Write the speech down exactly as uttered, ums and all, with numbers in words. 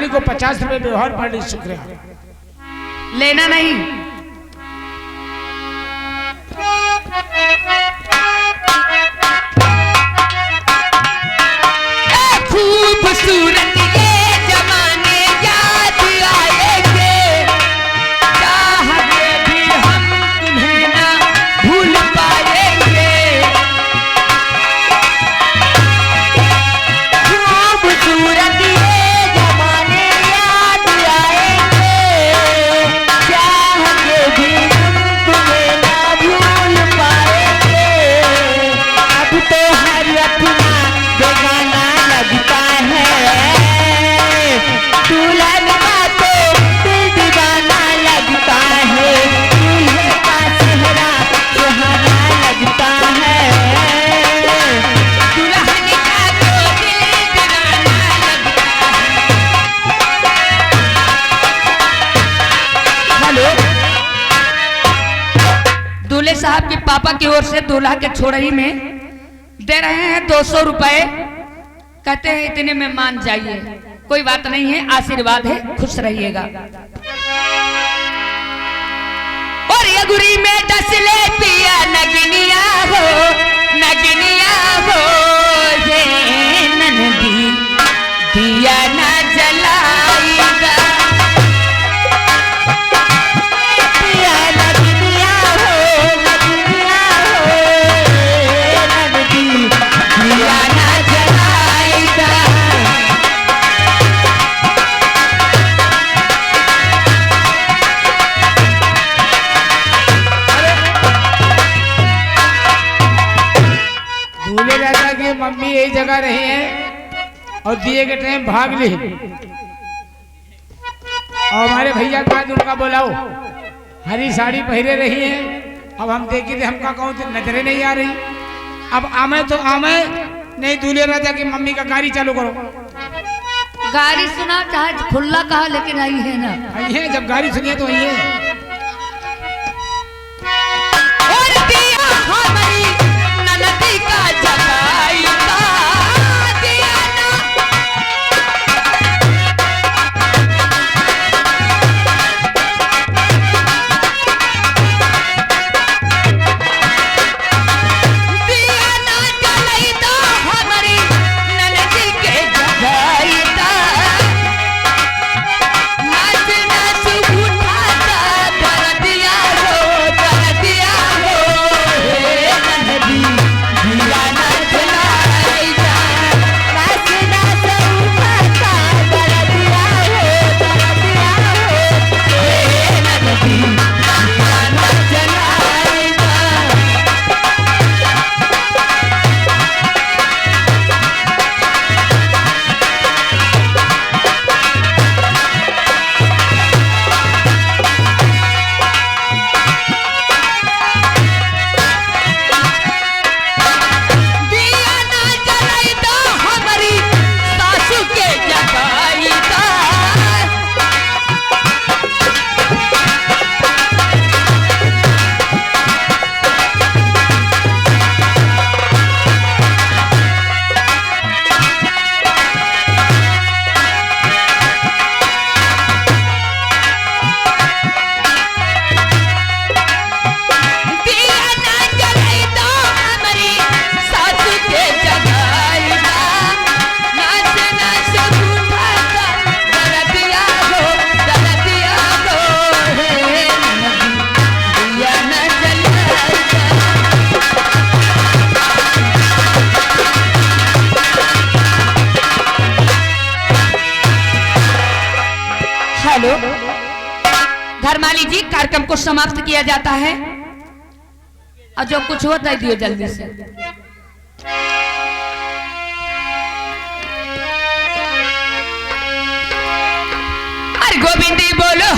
को पचास रुपए व्यवहार पार्टी शुक्रिया। लेना नहीं। ए, खूबसूरत ये जमाने याद आएंगे, चाह के भी हम तुम्हें ना भूल पाएंगे। खूबसूरत ये जमाने याद आएंगे, चाह के भी हम तुम्हें ना भूल पाएंगे। अब तो हर अपना बेगाना लगता है, दुल्हन का तो दिल दीवाना लगता है, दूल्हे का चेहरा सुहाना लगता है। दुल्हन का तो दिल दीवाना लगता है। हेलो, दूल्हे साहब के पापा की ओर से दूल्हा के छोड़ही में दे रहे हैं दो सौ रुपए। कहते हैं, "इतने में मान जाइए।" कोई बात नहीं है, आशीर्वाद है, खुश रहिएगा। और ये गुरी में डस ले पिया नगनिया हो, नगनिया हो, ये ननदी दिया ना जलाईदा। पिया नगनिया हो, नगनिया हो, ये ननदी दिया ना जलाईदा। दूल्हे राजा की मम्मी यही जगह रही हैं और दिए के टाइम भाग ली। और हमारे भैया का आज उनका बोलाओ, हरी साड़ी पहरे रही हैं। अब हम देखी थे, हमका कहूँ तो नजरे नहीं आ रही। अब आमे तो आमे, नहीं दूल्हे राजा की मम्मी का गाड़ी चालू करो। गाड़ी सुना चाहे खुल्ला कहा, लेकिन आई है ना। आई है, जब गाड़ी सुनिए तो आई है। और दिया हमारी ननदी का जगाई का दिया ना। दिया ना जलैता हमरी ननद के जगैता। नाच नाच उठाता दरदिया हो, दरदिया हो, हे ननदी, दिया ना जलैता। नाच नाच उठाता दरदिया हो, दरदिया हो, हे ननदी, दिया ना जलैता। दिया ना जलाई दा हमरी सासू के जगाई दा। दिया ना जलाई दा हमरी सासू के जगाई दा। नाच नाच उठाता दरदिया हो, दरदिया हो, हे ननदी, दिया ना जलाई दा। हेलो, घर माली जी, कार्यक्रम को समाप्त किया जाता है और जो कुछ हो दे दियो जल्दी से। अरे गोविंदी बोलो